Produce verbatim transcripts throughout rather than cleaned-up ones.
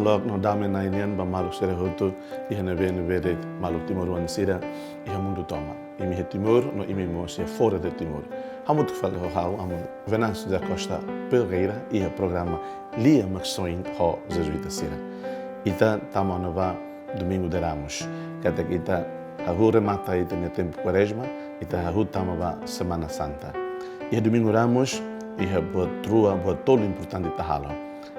Loron no dame Na'i nian ba maluk sira hotu, iha ne'ebé-ne'ebé de'it maluk timoroan sira iha mundu tomak. Imi iha Timor, no imi mós iha fora de Timor. Hamutuk fali ho ha'u, amu Venâncio da Costa Pereira, iha programa Lia Maksoin ho Jesuita sira. Ita tama ona ba Domingu de Ramos. Katak ita hahú remata ita-nia tempu Kuarezma, ita hahú tama ba Semana Santa. Iha Domingu Ramos, iha buat rua, buat tolu importante ita halo.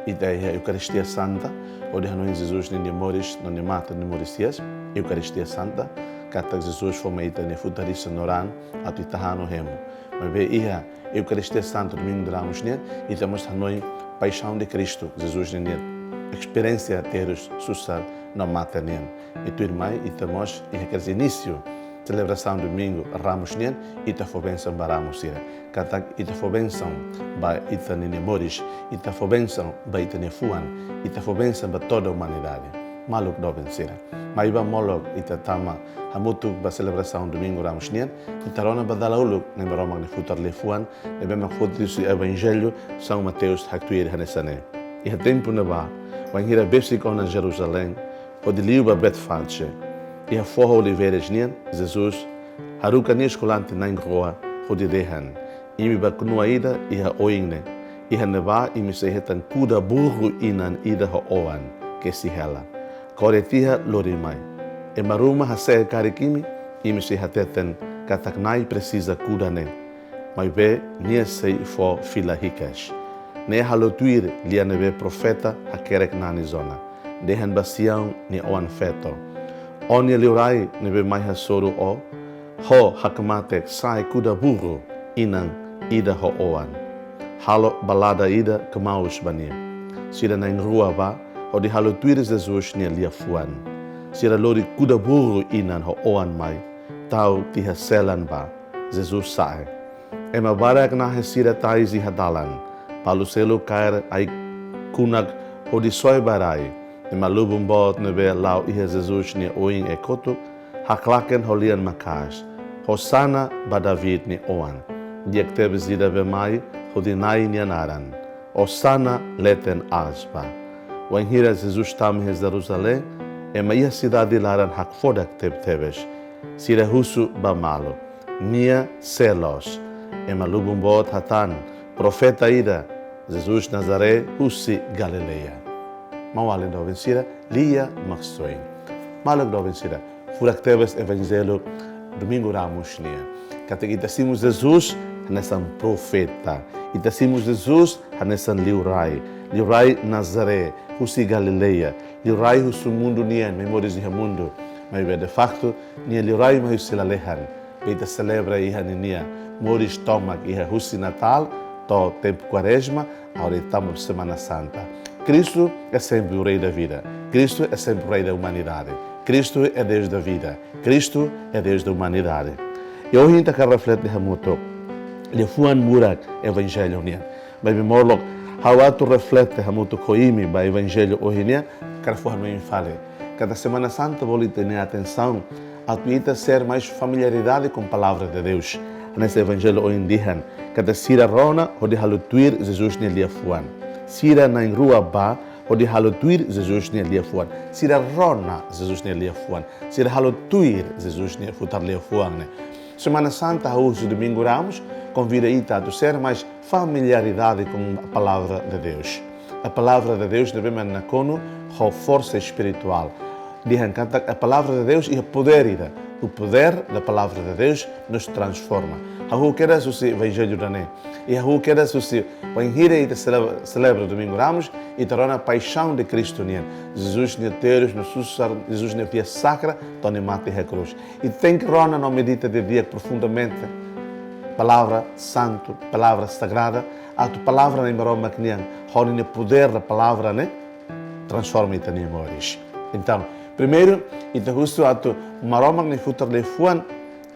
Ita iha Eukaristia Santa, hodi hanoin Jesus ninia moris, no nia mate, nia moris hi'as. Eukaristia Santa, katak Jesus fó mai ita nia futar isin no raan, atu ita han no hemu. Maibé iha Eukaristia Santa Domingu de Ramos nian, ita mós hanoin Paixão de Cristo, Jesus ninia esperiénsia terus susar no mate nian. I tuirmai, ita mós iha kedas inísiu selebrasaun Domingu Ramos nian, ita fó bensaun ba ramos sira. Katak ita fó bensaun ba ita ninia moris, ita fó bensaun ba ita-nia fuan, ita fó bensaun ba toda umanidade. Maluk doben sira, mai ba molok ita tama hamutuk ba selebrasaun Domingu Ramos nian, ita rona ba dala uluk Na'i Maromak nia futar liafuan, ne'ebé mak foti husi Evanjellu São Mateus haktuir hanesan ne'e. Iha tempu ne'ebá, wainhira besik ona Jerusalém, hodi liu ba Betfage, iha foho Oliveiras nian, Jesus haruka nia eskolante na'in-rua, hodi dehan: Imi bá kontinua ida iha oin ne'e. Iha ne'ebá imi sei hetan kuda-burru inan ida ho oan, kesi hela. Kore tiha lori mai. Ema ruma hase'e karik imi, imi sei hateten katak Na'i presiza kuda ne'e. Maibé nia sei fó fila hikas. Ne'e halo tuir lia ne'ebé profeta hakerek nanis ona, dehan ba Siaun nia oan-feto: Ó-nia liurai ne'ebé mai hasoru ó, ho hakmatek sa'e kuda-burru inan ida ho oan. Halo balada ida kmaus ba nia. Sira na'in-rua bá, hodi halo tuir Jesus nia liafuan. Sira lori kuda-burru inan ho oan mai, tau tiha selan bá. Jesus sa'e. Ema barak nahe sira tais iha dalan. Balu seluk kaer ai-kunak hodi soe ba rai. Ema lubun boot ne'ebé la'o iha Jesus nia oin e kotuk, haklaken ho lian maka'as: Hosana ba David nia oan. Di'ak tebes ida be mai hodi Na'i nia naran. Hosana leten aas bá. Wainhira Jesus tama iha Jerusalém, ema iha sidade laran hakfodak tebetebes. Sira husu ba malu: Nia sé loos? Ema lubun boot hatán: Profeta ida, Jesus Nazaré, husi Galileia. Maun-alin doben sira, Lia Maksoin. Maluk doben sira, furak tebes Evanjellu Domingu Ramos nian. Katak ita simu Jesus hanesan profeta. Ita simu Jesus hanesan liurai. Liurai Nazaré, husi Galileia. Liurai husu mundu nian, mai moris iha mundu. Maibé de facto, nia liurai mai husi lalehan. Be ita selebra iha ninia moris tomak iha husi Natál to'o tempu Kuarezma, agora estamos Semana Santa. Cristo é sempre o Rei da vida. Cristo é sempre o Rei da humanidade. Cristo é Deus da vida. Cristo é Deus da humanidade. I ohin ita hakarak reflete hamutuk liafuan murak Evanjellu nian. Maibé molok ha'u atu reflete hamutuk ho imi ba Evanjellu ohin nian, hakarak fó hanoin fali katak Semana Santa bolu ita-nia atensaun atu ita ser mais familiaridade com Palavra de Deus. Hanesan Evanjellu ohin dehan, katak sira rona hodi halo tuir Jesus nia liafuan. Sira na'in-rua bá hodi halo tuir Jesus nia liafuan. Sira rona Jesus nia liafuan. Sira halo tuir Jesus nia futar liafuan ne'e. Semana Santa, hahú husi Domingu Ramos, konvida ita atu ser mais familiaridade com a Palavra de Deus. A Palavra de Deus ne'ebé mak nakonu ho forsa espirituál. Dehan katak a Palavra de Deus iha podér ida. O poder da Palavra de Deus nos transforma. Hahú kedas husi Evanjellu ida-ne'e. I hahú kedas husi, wainhira ita selebra, selebra Domingu Ramos, ita rona Paixão de Cristo nian. Jesus nia terus no susar, Jesus nia via sakra, to'o nia mate iha krús. I tenke rona no medita didi'ak profundamente Palavra Santu, Palavra Sagrada, atu Palavra Na'i Maromak nian, ho nia podér da Palavra ne'e transforma ita-nia moris. Entaun, primeiru, ita husu atu Maromak nia futar liafuan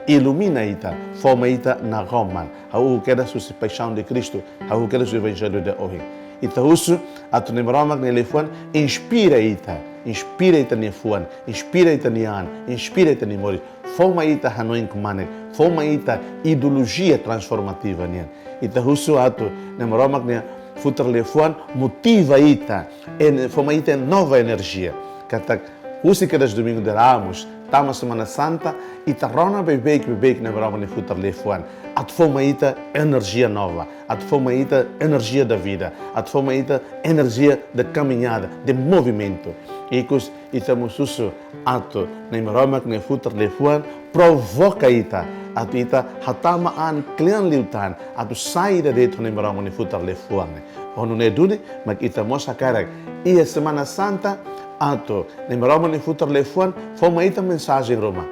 ilumina ita, fó mai ita naroman. Hahú kedas husi Paixão de Cristo, hahú kedas husi Evanjellu ida ohin. Ita husu atu Na'i Maromak nia liafuan inspira ita, inspira ita-nia fuan, inspira ita-nia an, inspira ita-nia moris. Fó mai ita hanoin kmanek, fó mai ita ideolojia transformativa nian. Ita husu atu Na'i Maromak nia Futar Liafuan motiva ita, en-, fó mai ita nova enerjia. Katak husi kedas Domingu de Ramos, tama Semana Santa, ita rona beibeik beibeik Nai Maromak nia Futar Liafuan. Atu fó mai ita enerjia nova, atu fó mai ita enerjia da vida, atu fó mai ita enerjia da caminhada, de movimentu. Ikus ita mós husu atu Nai Maromak nia Futar Liafuan provoka ita, atu ita hatama an kle'an liután, atu sai ida de'it ho Nai Maromak nia Futar Liafuan ne'e. Ho nune'e duni mak ita mós hakarak iha Semana Santa atu Nai Maromak nia Futar Liafuan fó mai ita mensajen ruma.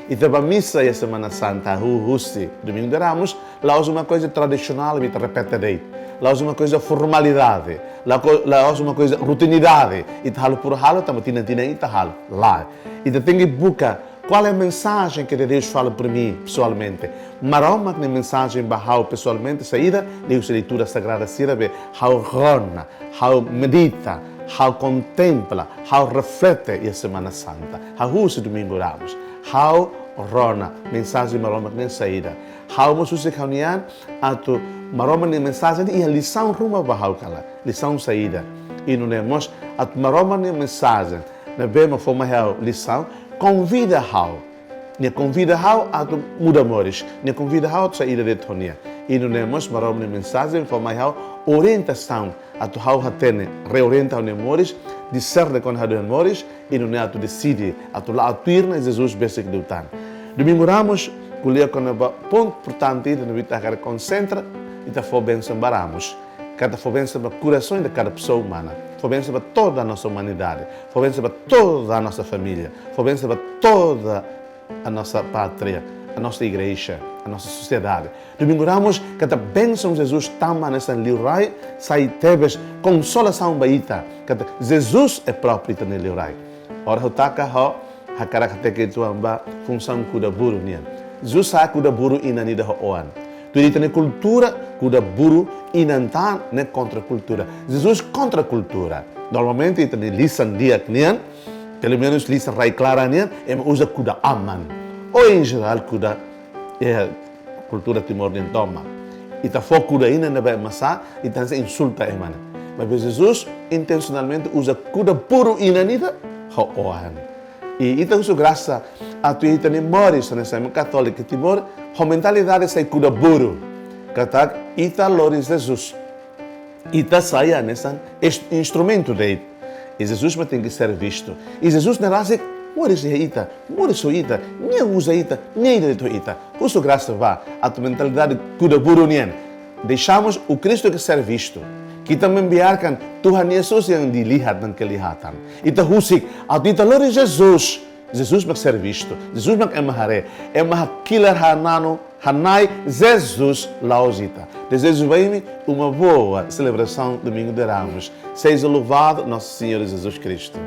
Ita bá misa iha Semana Santa, hu-, husi Domingu de Ramos, la'ós uma coisa tradisionál, ita repete de'it. La'ós uma coisa formalidade, la co-, la'ós uma coisa rutinidade. Ita halo por halo, tanba tinan-tinan ita halo. Lae. Ita tenke buka kuál é a mensagem que Deus fala para mim pessoalmente. Maromak nia mensajen ba ha'u pesoalmente saida, liuhusi leitura sagrada sira be ha'u rona, ha'u medita, ha'u kontempla, ha'u reflete iha Semana Santa. Ha'u husi Domingu Ramos, ha'u rona mensajen Maromak nia saida. Ha'u mós husik ha'u-nia an atu Maromak nia mensajen iha lisaun ruma ba ha'u ka lae, lisaun saida. I nune'e mós atu Maromak nia mensajen ne'ebé mak fó mai ha'u lisaun, konvida ha'u. Nia konvida ha'u atu muda moris. Nia konvida ha'u atu sai ida de'it ho nia. I nune'e mós Maromak nia mensajen fó mai ha'u orientasaun atu ha'u hatene, reorienta ha'u-nia moris, diserne kona-ba ha'u-nia moris, i nune'e atu deside atu la'o tuir Nai Jesus besik liután. Domingu Ramos ko'alia kona-ba pontu importante ida ne'ebé ita hakarak konsentra, ita fó bensaun ba ramos. Katak fó bensaun ba korasaun de kada pesoa umana. Fó bensaun ba toda a nossa humanidade. Fó bensaun ba toda a nossa família. Fó bensaun ba toda a nossa pátria, a nossa igreja, a nossa sociedade. Domingu Ramos, katak bensaun Jesus tama hanesan liurai, sai tebes konsolasaun ba ita. Katak Jesus é próprio ita-nia liurai. Ora ha'u taka ha'u hakarak hateke uitoan ba funsaun kuda-buru nian. Jesus sa'e kuda-buru inan ida ho oan. Tuir ita-nia kultura, kuda-buru inan tan ne'e kontra kultura. Jesus kontra kultura. Normalmente ita-nia lisan di'ak nian, pelumenus lisan rai-klaran nian, ema uza kuda aman. Ou em geral kuda, eh, kultura Timor nian tomak. Ita fó kuda inan ne'ebé ema sa'e, ita hanesan insulta ema ne'e. Maibé Jesus intensionalmente uza kuda-buru inan ida ho oan. I ita husu grasa atu ita-nia moris hanesan ema katólika Timor, ho mentalidade sai kuda-buru. Katak ita lori Jesus. Ita sai hanesan es-, instrumentu de'it. I Jesus mak tenke ser vistu. I Jesus ne'e rasik moris iha ita, moris ho ita, nia uza ita, nia ida de'it ho ita. Husu grasa ba atu mentalidade kuda-buru nian. Deixamos o Cristo que ser visto. Kita membiarkan Tuhan Yesus yang dilihat dan kelihatan. Ita husik atu ita lori Jesus. Jesus mak ser vistu. Jesus mak ema haree. Ema hakilar hananu, hana'i Jesus la'ós ita. Dezeja ba imi uma boa celebração Domingo de Ramos. Seja louvado nosso Senhor Jesus Cristo.